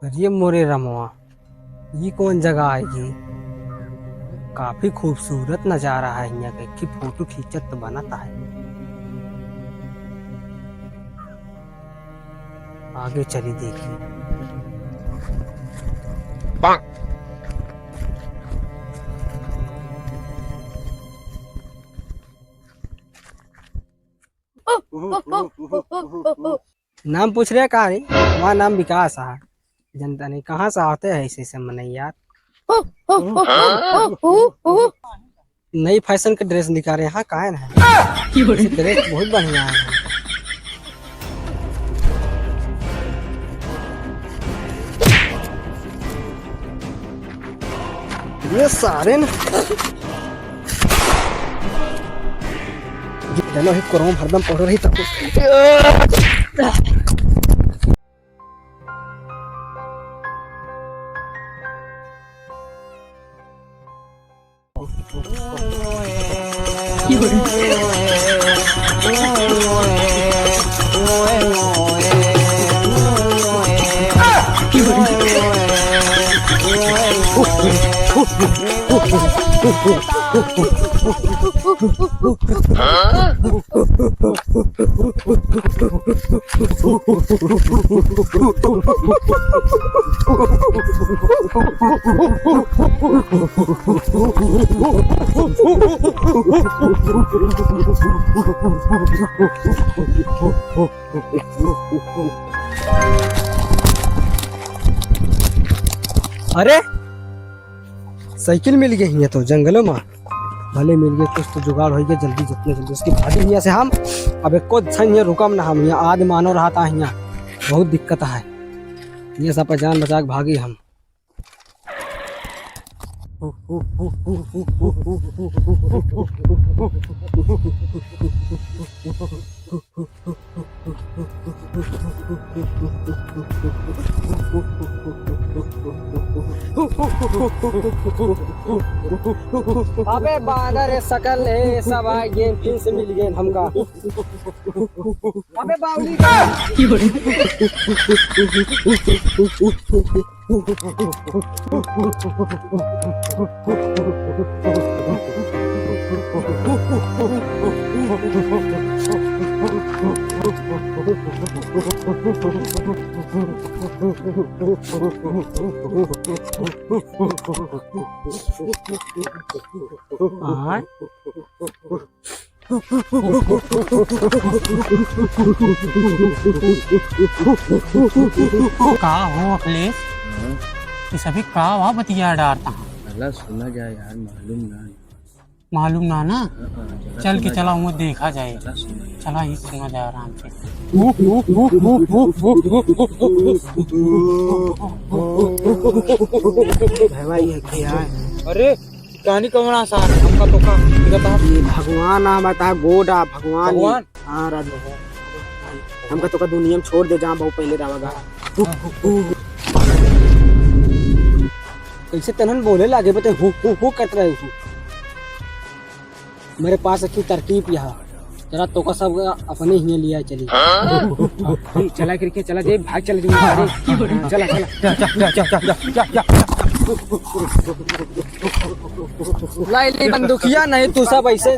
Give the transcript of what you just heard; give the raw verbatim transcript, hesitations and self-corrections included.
अरे मोरे रमवा, ई कौन जगह आइगी? काफी खूबसूरत नजारा है हियाँ के, कि फोटो खींचत तो बनत है। आगे चली देखी। नाम पूछ रहे का रे? हमार नाम विकास है। जनता नहीं कहाँ से आते हैं ऐसे ऐसे मनई यार। नई फैशन के ड्रेस निकाले हैं, काहे ना है? ऐसे ड्रेस बहुत बढ़िया है। ये सारे न, ये दोनों ही क्रोम हरदम पकड़ रही तब। अरे, साइकिल मिल गई है तो जंगलों में। भले मिल गए, कुछ तो जुगाड़ होइ गया। जल्दी, जितने जल्दी उसकी भागी हियाँ से हम। अब एको क्षण हियाँ रुकम ना हम, हियाँ आदि मानव रहता है हियाँ, बहुत दिक्कत है। ये सब जान बचा के भागी हम। अबे बानर, ये सकल है, ये सब आइ गए, फिर से मिल गए हमका। अबे बावली का। आय। का हो अखिलेश? हाँ? ये सभी का वा बतिया डारता है? चला सुना जाए यार, मालूम ना है। मालूम ना ना? हाँ, हाँ, चला चल के सुना चला, जाए। वहाँ देखा जाए। चला सुना जाए। चला, ही सुना जाए आराम से। भैया, ये क्या है? अरे, कहानी कौन आसान है? हमका तो का, ये बता। ये भगवान आ, बता, गोड आ, भगवान। भगवान? हाँ, राज भगवान। हमका तो का दुनिया में छोड़ दे, जहाँ बहुत पहले रहा बा। कैसे तनन बोले लागे, बते हु, हु, हु करत रहे हु। मेरे पास एक तरकीब यहाँ, जरा तोका सब अपने हियाँ लिया चली। हाँ? चला करके चला जाए, भाग चला जाए। हाँ, चला, चला। जा, जा, जा। लाई, लाई बंदूकिया नहीं, तू सब ऐसे।